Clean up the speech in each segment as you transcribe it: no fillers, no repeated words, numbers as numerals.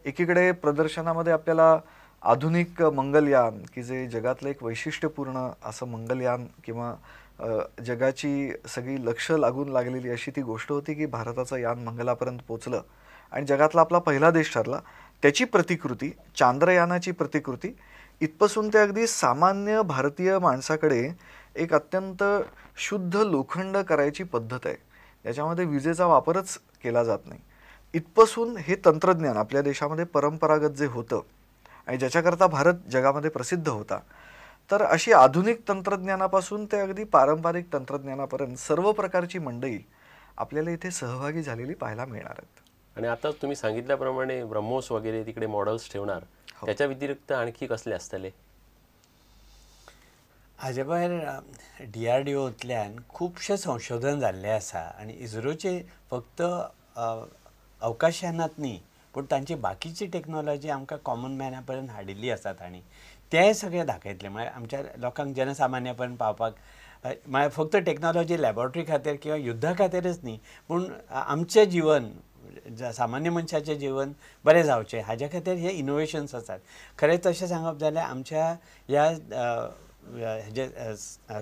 एकीकडे प्रदर्शनामध्ये आपल्याला आधुनिक मंगलयान की जे जगातलं एक वैशिष्ट्यपूर्ण असं मंगलयान किंवा जगाची सगळी लक्ष लागून लागलेली अशी ती गोष्ट होती की भारताचं यान मंगलापर्यंत पोचलं आणि जगातला आपला पहिला देश ठरला, त्याची प्रतिकृती, चांद्रयानाची प्रतिकृती, इथपासून ते अगदी सामान्य भारतीय माणसाकडे एक अत्यंत शुद्ध लोखंड करायची पद्धत आहे, त्याच्यामध्ये विजेचा वापरच केला जात नाही, इथपासून हे तंत्रज्ञान आपल्या देशामध्ये परंपरागत जे होतं आणि ज्याच्याकरता भारत जगामध्ये प्रसिद्ध होता, तर अशी आधुनिक तंत्रज्ञानापासून ते अगदी पारंपरिक तंत्रज्ञानापर्यंत सर्व प्रकारची मंडळी आपल्याला इथे सहभागी झालेली पाहायला मिळणार आहेत. आणि आता तुम्ही सांगितल्याप्रमाणे ब्रह्मोस वगैरे तिकडे मॉडेल्स ठेवणार, त्याच्या व्यतिरिक्त आणखी कसले असतले? हाजे भायर DRDOंतल्यान खुबशें संशोधन जाल्लें आसा आनी इस्रोचे फक्त अवकाशयानांत न्ही पूण तांची बाकीची टॅक्नोलॉजी आमकां कॉमन मॅना पर्यंत हाडिल्ली आसा तांणी, तें सगळें दाखयतलें. म्हळ्यार आमच्या लोकांक जनसामान्या पर्यंत पावपाक, म्हळ्यार फक्त टॅक्नोलॉजी लॅबोरेटरी खातीर किंवा युद्धा खातीरच न्ही पूण आमचें जिवन, सामान्य मनशाचें जिवन बरें जावचें हाज्या खातीर हे इनोवेशन्स आसात. खरें तशें सांगप जाल्यार आमच्या ह्या हेजे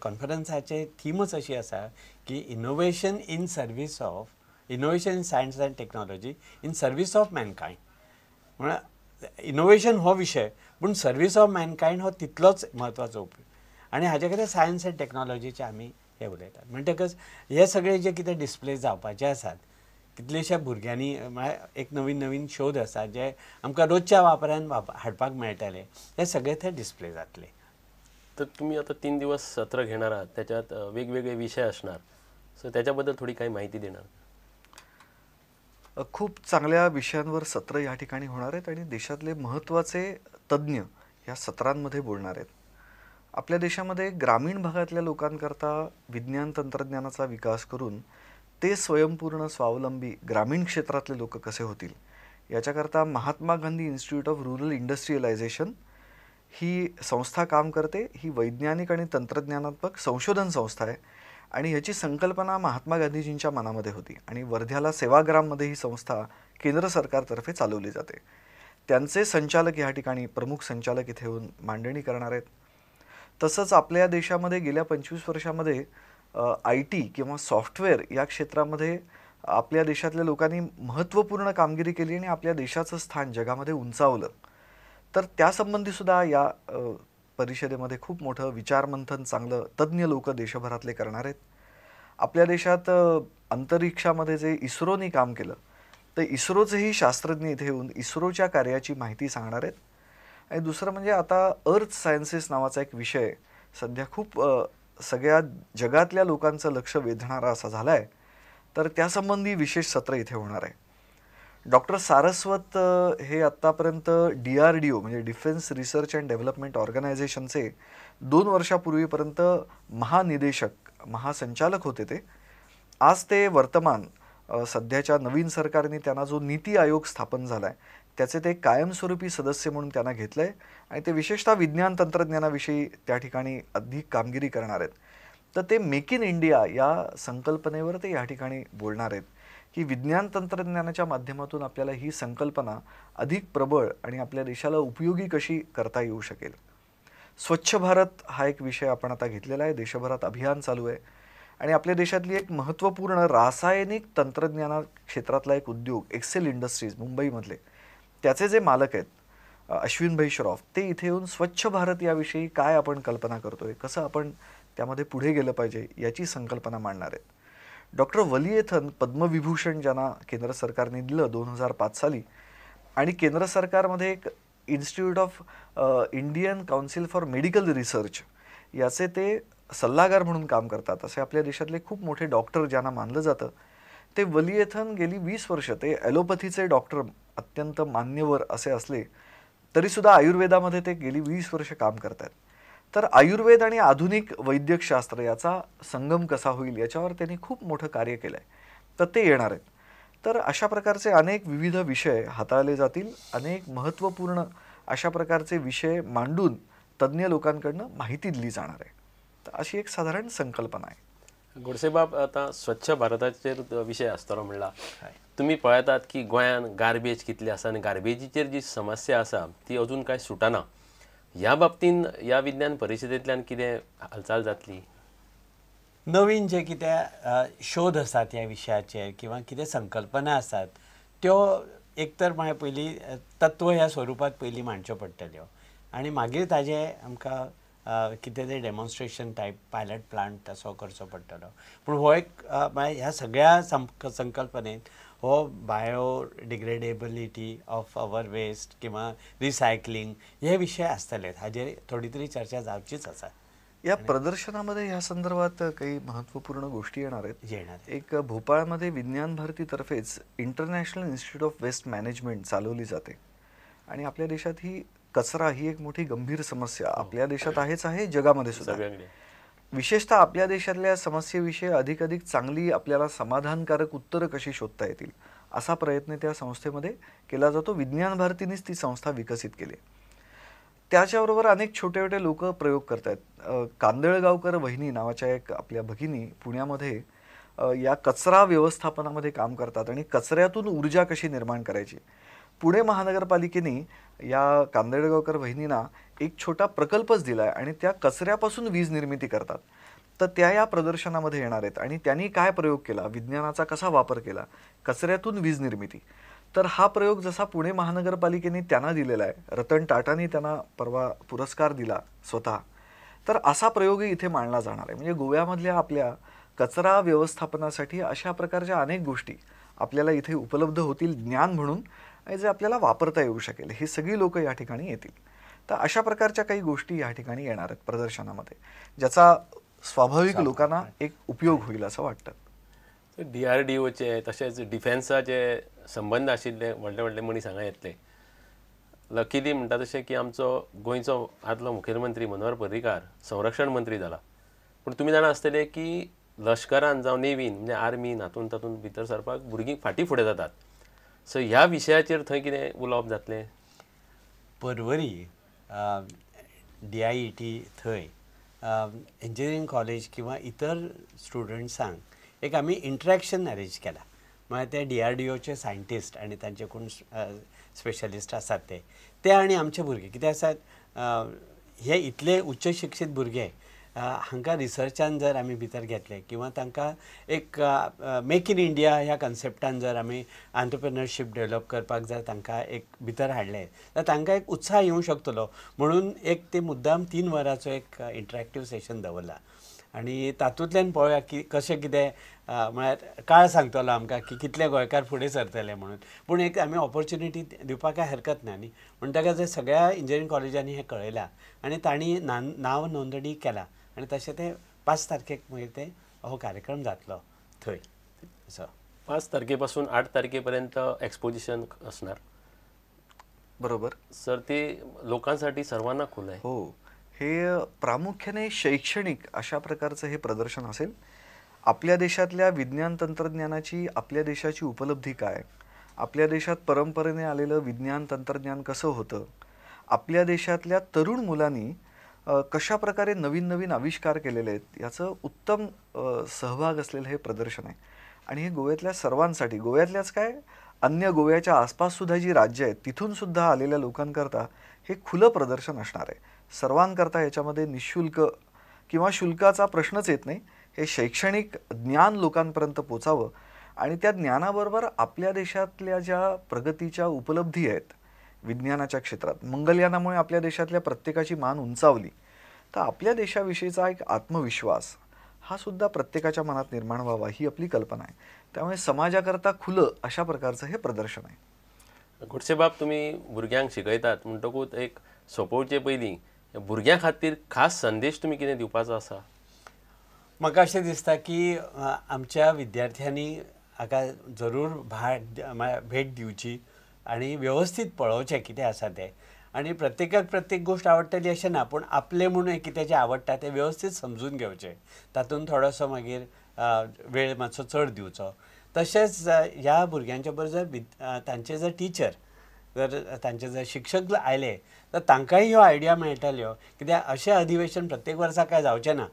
कॉन्फरन्साचे थीमच अशी आसा की innovation in service of, innovation in science and technology in service of mankind. म्हळ्यार इनोवेशन हो विशय पूण सर्वीस ऑफ मॅनकायंड हो तितलोच म्हत्वाचो उपयोग आनी हाजे खातीर सायन्स एंड टॅक्नोलॉजीचे आमी हे उलयतात. म्हणटकच हे सगळे जे कितें डिस्प्ले जावपाचे आसात, कितलेश्या भुरग्यांनी म्हळ्यार एक नवीन नवीन शोध आसा जे आमकां रोजच्या वापरान हाडपाक मेळटले, हे सगळे थंय डिस्प्ले जातले. तर तुम्ही आता 3 दिवस सत्र घेणार आहात, त्याच्यात वेगवेगळे विषय असणार, सो त्याच्याबद्दल थोडी काही माहिती देणार? खूप चांगल्या विषयांवर सत्र या ठिकाणी होणार आहेत आणि देशातले महत्त्वाचे तज्ज्ञ या सत्रांमध्ये बोलणार आहेत. आपल्या देशामध्ये ग्रामीण भागातल्या लोकांकरता विज्ञान तंत्रज्ञानाचा विकास करून ते स्वयंपूर्ण स्वावलंबी ग्रामीण क्षेत्रातले लोक कसे होतील याच्याकरता Mahatma Gandhi institute of rural industrialisation ही संस्था काम करते. ही वैज्ञानिक आणि तंत्रज्ञानात्मक संशोधन संस्था आहे आणि ह्याची संकल्पना महात्मा गांधीजींच्या मनामध्ये होती आणि वर्ध्याला सेवाग्राममध्ये ही संस्था केंद्र सरकारतर्फे चालवली जाते. त्यांचे संचालक ह्या ठिकाणी प्रमुख संचालक इथे येऊन मांडणी करणार आहेत. तसंच आपल्या देशामध्ये गेल्या 25 वर्षामध्ये IT किंवा सॉफ्टवेअर या क्षेत्रामध्ये आपल्या देशातल्या लोकांनी महत्त्वपूर्ण कामगिरी केली आणि आपल्या देशाचं स्थान जगामध्ये उंचावलं, तर त्यासंबंधीसुद्धा या परिषदेमध्ये खूप मोठं विचारमंथन चांगलं तज्ज्ञ लोक देशभरातले करणार आहेत. आपल्या देशात अंतरिक्षामध्ये जे इस्रोनी काम केलं तर इस्रोचेही शास्त्रज्ञ इथे येऊन इस्रोच्या कार्याची माहिती सांगणार आहेत. आणि दुसरं म्हणजे आता अर्थ सायन्सेस नावाचा एक विषय सध्या खूप सगळ्या जगातल्या लोकांचं लक्ष वेधणारा असा झाला आहे, तर त्यासंबंधी विशेष सत्र इथे होणार आहे. डॉक्टर सारस्वत हे आत्तापर्यंत DRDO म्हणजे डिफेन्स रिसर्च अँड डेव्हलपमेंट ऑर्गनायझेशनचे 2 वर्षापूर्वीपर्यंत महानिदेशक महासंचालक होते. ते आज ते वर्तमान सध्याच्या नवीन सरकारने त्यांना जो नीती आयोग स्थापन झाला आहे त्याचे ते कायमस्वरूपी सदस्य म्हणून त्यांना घेतलं आहे आणि ते विशेषतः विज्ञान तंत्रज्ञानाविषयी त्या ठिकाणी अधिक कामगिरी करणार आहेत. तर ते मेक इन इंडिया या संकल्पनेवर ते या ठिकाणी बोलणार आहेत की विज्ञान तंत्रज्ञानाच्या माध्यमातून आपल्याला ही संकल्पना अधिक प्रबळ आणि आपल्या देशाला उपयोगी कशी करता येऊ शकेल. स्वच्छ भारत हा एक विषय आपण आता घेतलेला आहे, देशभरात अभियान चालू आहे आणि आपल्या देशातली एक महत्त्वपूर्ण रासायनिक तंत्रज्ञाना क्षेत्रातला एक उद्योग एक्सेल इंडस्ट्रीज मुंबईमधले त्याचे जे मालक आहेत अश्विनभाई श्रॉफ, ते इथे येऊन स्वच्छ भारत याविषयी काय आपण कल्पना करतोय, कसं आपण त्यामध्ये पुढे गेलं पाहिजे याची संकल्पना मांडणार आहेत. डॉक्टर वलिएथन पद्मविभूषण ज्यांना केंद्र सरकारने दिलं 2005 साली आणि केंद्र सरकारमध्ये एक institute of Indian council for medical research याचे ते सल्लागार म्हणून काम करतात, असे आपल्या देशातले खूप मोठे डॉक्टर ज्यांना मानलं जातं ते वलिएथन गेली 20 वर्ष ते ॲलोपॅथीचे डॉक्टर अत्यंत मान्यवर असे असले तरीसुद्धा आयुर्वेदामध्ये ते गेली 20 वर्ष काम करतात. तर आयुर्वेद आणि आधुनिक वैद्यकशास्त्र याचा संगम कसा होईल याच्यावर त्यांनी खूप मोठं कार्य केलं आहे, तर ते येणार आहेत. तर अशा प्रकारचे अनेक विविध विषय हाताळले जातील, अनेक महत्त्वपूर्ण अशा प्रकारचे विषय मांडून तज्ज्ञ लोकांकडनं माहिती दिली जाणार आहे. तर अशी एक साधारण संकल्पना आहे. गोडसेबाब, आतां स्वच्छ भारताचेर विशय आसतलो म्हणला, तुमी पळयतात की गोंयान गार्बेज कितली आसा आनी गार्बेजीचेर जी समस्या आसा ती अजून कांय सुटना. ह्या बाबतीन ह्या विज्ञान परिशदेंतल्यान कितें हालचाल जातली? नवीन जे कितें शोध आसात ह्या विशयाचेर किंवा कितें संकल्पना आसात त्यो एक तर म्हळ्यार पयलीं तत्व ह्या स्वरुपांत पयलीं मांडच्यो पडटल्यो आनी मागीर ताजें आमकां कितें तें डेमॉन्स्ट्रेशन टायप पायलट प्लांट तसो करचो पडटलो. पूण हो एक म्हळ्यार ह्या सगळ्या संकल्पनेंत हो बायोडिग्रेडेबिलिटी ऑफ our waste किंवा रिसायकलिंग हे विशय आसतले, हाजेर थोडी तरी चर्चा जावचीच आसा. या प्रदर्शनामध्ये ह्या संदर्भात काही महत्त्वपूर्ण गोष्टी येणार आहेत. एक भोपाळमध्ये विज्ञान भारतीतर्फेच international institute of waste management चालवली जाते आणि आपल्या देशात ही कचरा ही एक मोठी गंभीर समस्या आपल्या देशात आहेच आहे, जगामध्ये सुद्धा. विशेषतः आपल्या देशातल्या समस्येविषयी अधिक अधिक चांगली आपल्याला समाधानकारक उत्तरं कशी शोधता येतील असा प्रयत्न त्या संस्थेमध्ये केला जातो. विज्ञान भारतीनेच ती संस्था विकसित केली. त्याच्याबरोबर अनेक छोटे छोटे लोक प्रयोग करत आहेत. कांदळगावकर वहिनी नावाच्या एक आपल्या भगिनी पुण्यामध्ये या कचरा व्यवस्थापनामध्ये काम करतात आणि कचऱ्यातून ऊर्जा कशी निर्माण करायची. पुणे महानगरपालिकेने या कांदळगावकर वहिनींना एक छोटा प्रकल्पच दिला आहे आणि त्या कचऱ्यापासून वीज निर्मिती करतात. तर त्या या प्रदर्शनामध्ये येणार आहेत आणि त्यांनी काय प्रयोग केला, विज्ञानाचा कसा वापर केला, कचऱ्यातून वीज निर्मिती. तर हा प्रयोग जसा पुणे महानगरपालिकेने त्यांना दिलेला आहे, रतन टाटांनी त्यांना परवा पुरस्कार दिला स्वतः, तर असा प्रयोगही इथे मांडला जाणार आहे. म्हणजे गोव्यामधल्या आपल्या कचरा व्यवस्थापनासाठी अशा प्रकारच्या अनेक गोष्टी आपल्याला इथे उपलब्ध होतील ज्ञान म्हणून, आणि जे आपल्याला वापरता येऊ शकेल. ही सगळी लोकं या ठिकाणी येतील. तर अशा प्रकारच्या काही गोष्टी या ठिकाणी येणार आहेत प्रदर्शनामध्ये, ज्याचा स्वाभाविक लोकांना एक उपयोग होईल असं वाटतं. DRDOचे तशेंच डिफेन्साचे संबंद आशिल्ले व्हडले व्हडले मनीस हांगा येतले. लकीली म्हणटा तशें की आमचो गोंयचो आदलो मुखेलमंत्री मनोहर पर्रीकार संरक्षण मंत्री जाला, पूण तुमी जाणा आसतले की लश्करान जावं नेवीन म्हणजे आर्मीन हातून तातूंत भितर सरपाक भुरगीं फाटीं फुडें जातात. सो ह्या विशयाचेर थंय कितें उलोवप जातलें? पर्वरी DIET थंय इंजिनियरींग कॉलेज किंवा इतर स्टुडंट्सांक एक आमी इंट्रॅक्शन अरेंज केला. म्हळ्यार ते DRDOचे सायंटिस्ट आनी तांचे कोण स्पेशलिस्ट आसात ते ते आनी आमचे भुरगे कितें आसात हे इतले उच्च शिक्षीत भुरगे हांकां रिसर्चान जर आमी भितर घेतले किंवा तांकां एक मेक इन इंडिया ह्या कन्सेप्टान जर आमी एंटरप्रेन्योरशीप डेवलप करपाक जर तांकां एक भितर हाडलें जाल्यार तांकां एक उत्साह येवंक शकतलो. म्हणून एक ते मुद्दाम 3 वरांचो एक इंटरेक्टीव सेशन दवरला आनी तातूंतल्यान पळोवया की कशें कितें म्हळ्यार काळ सांगतलो आमकां की कितले गोंयकार फुडें सरतले म्हणून. पूण एक आमी ऑपॉर्च्युनिटी दिवपाक कांय हरकत ना न्ही. म्हणटकच सगळ्या इंजिनियरींग कॉलेजांनी हें कळयलां आनी तांणी नांव नोंदणी केला आनी तशें ते 5 तारखेक मागीर ते हो कार्यक्रम जातलो थंय. सो 5 तारखे पासून 8 तारखे पर्यंत एक्सपोजिशन असणार. बरोबर सर, ते लोकांसाठी सर्वांना खुलं आहे. हो, हे प्रामुख्याने शैक्षणिक अशा प्रकारचं हे प्रदर्शन असेल. आपल्या देशातल्या विज्ञान तंत्रज्ञानाची आपल्या देशाची उपलब्धी काय, आपल्या देशात परंपरेने आलेलं विज्ञान तंत्रज्ञान कसं होतं, आपल्या देशातल्या तरुण मुलांनी कशा प्रकारे नवीन नवीन आविष्कार केलेले आहेत, याचं उत्तम सहभाग असलेलं हे प्रदर्शन आहे. आणि हे गोव्यातल्या सर्वांसाठी, गोव्यातल्याच काय अन्य गोव्याच्या आसपाससुद्धा जी राज्य आहेत तिथूनसुद्धा आलेल्या लोकांकरता हे खुलं प्रदर्शन असणार आहे. सर्वांकरता याच्यामध्ये निःशुल्क किंवा शुल्काचा प्रश्नच येत नाही. हे शैक्षणिक ज्ञान लोकांपर्यंत पोचावं आणि त्या ज्ञानाबरोबर आपल्या देशातल्या ज्या प्रगतीच्या उपलब्धी आहेत विज्ञानाच्या क्षेत्रात, मंगलयानामुळे आपल्या देशातल्या प्रत्येकाची मान उंचावली, तर आपल्या देशाविषयीचा एक आत्मविश्वास हा सुद्धा प्रत्येकाच्या मनात निर्माण व्हावा ही आपली कल्पना आहे. त्यामुळे समाजाकरता खुलं अशा प्रकारचं हे प्रदर्शन आहे. गोडसेबाब, तुमी भुरग्यांक शिकयतात म्हणटकूच एक सोंपोवचे पयलीं भुरग्यां खातीर खास संदेश तुमी कितें दिवपाचो आसा? म्हाका अशें दिसता की आमच्या विद्यार्थ्यांनी हाका जरूर भेट दिवची आनी वेवस्थीत पळोवचें कितें आसा तें. आनी प्रत्येकाक प्रत्येक गोश्ट आवडटली अशें ना, पूण आपलें म्हणून कितें जें आवडटा तें वेवस्थीत समजून घेवचें, तातूंत थोडोसो मागीर वेळ मातसो चड दिवचो. तशेंच ह्या भुरग्यांच्या बरोबर जर तांचे जर टिचर जर तांचे जर शिक्षक आयले तर तांकांय ह्यो आयडिया मेळटल्यो. कित्याक अशें अधिवेशन प्रत्येक वर्सा काय जावचें ना,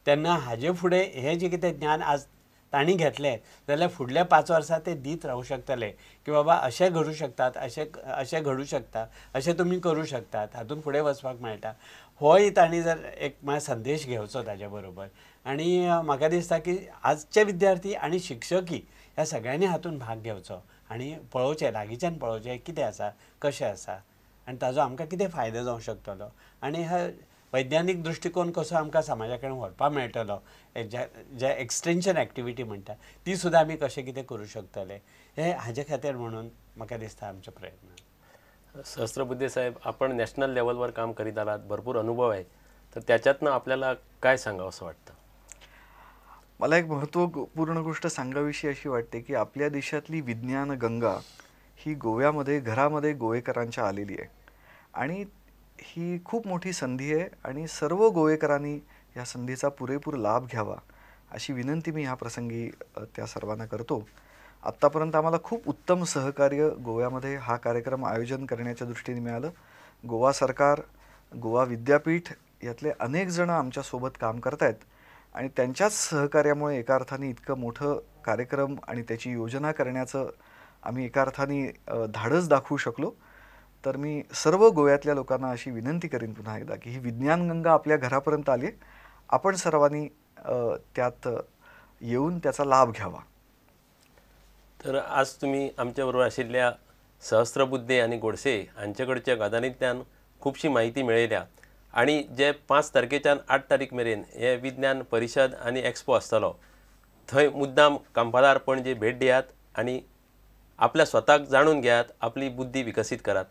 तेन्ना हाजे फुडें हें जें कितें ज्ञान आज तांणी घेतलें जाल्यार फुडल्या 5 वर्सां ते दीत रावूं शकतले की बाबा अशें घडूं शकतात, अशें अशें घडूं शकता, अशें तुमी करूं शकतात, हातूंत फुडें वचपाक मेळटा. होय तांणी जर एक म्हळ्यार संदेश घेवचो ताजे बरोबर. आनी म्हाका दिसता की आजचे विद्यार्थी आनी शिक्षकी ह्या सगळ्यांनी हातूंत भाग घेवचो आनी पळोवचें, लागींच्यान पळोवचें कितें आसा, कशें आसा आनी ताजो आमकां कितें फायदो जावंक शकतलो आनी ह्या वैज्ञानीक दृश्टिकोन कसो आमकां समाजा कडेन व्हरपाक मेळटलो, जे एक्सटेंशन एक्टिविटी म्हणटा ती सुद्दां आमी कशें कितें करूं शकतले, हे हाजे खातीर म्हणून म्हाका दिसता आमचे प्रयत्न. सहस्त्रबुद्धे साहेब, आपण नॅशनल लेवलवर काम करीत आलात, भरपूर अनुभव आहे, तर त्याच्यातनं आपल्याला काय सांगावं असं वाटतं? मला एक महत्त्वपूर्ण गोष्ट सांगावीशी अशी वाटते की आपल्या देशातली विज्ञान गंगा ही गोव्यामध्ये घरामध्ये गोवेकरांच्या आलेली आहे आणि ही खूप मोठी संधी आहे आणि सर्व गोवेकरांनी या संधीचा पुरेपूर लाभ घ्यावा अशी विनंती मी ह्या प्रसंगी त्या सर्वांना करतो. आत्तापर्यंत आम्हाला खूप उत्तम सहकार्य गोव्यामध्ये हा कार्यक्रम आयोजन करण्याच्या दृष्टीने मिळालं. गोवा सरकार, गोवा विद्यापीठ यातले अनेक जण आमच्यासोबत काम करतायत आणि त्यांच्याच सहकार्यामुळे एका अर्थाने इतकं मोठं कार्यक्रम आणि त्याची योजना करण्याचं आम्ही एका अर्थाने धाडस दाखवू शकलो. तर मी सर्व गोव्यातल्या लोकांना अशी विनंती करीन पुन्हा एकदा की ही विज्ञान गंगा आपल्या घरापर्यंत आली, आपण सर्वांनी त्यात येऊन त्याचा लाभ घ्यावा. तर आज तुम्ही आमच्याबरोबर आशिल्ल्या सहस्त्रबुद्धे आनी गोडसे हांचे कडच्या गजालींतल्यान खुबशी म्हायती मेळयल्या आनी जे 5 तारखेच्यान 8 तारीख मेरेन हे विज्ञान परिशद आनी एक्सपो आसतलो थंय मुद्दाम कांपालार पणजे भेट दियात आनी आपल्या स्वताक जाणून घेयात, आपली बुद्धी विकसीत करात.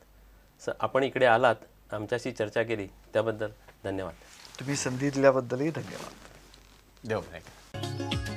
आपण इकडे आलात, आमच्याशी चर्चा केली त्याबद्दल धन्यवाद. तुम्ही संधी दिल्याबद्दलही धन्यवाद. देव बरें.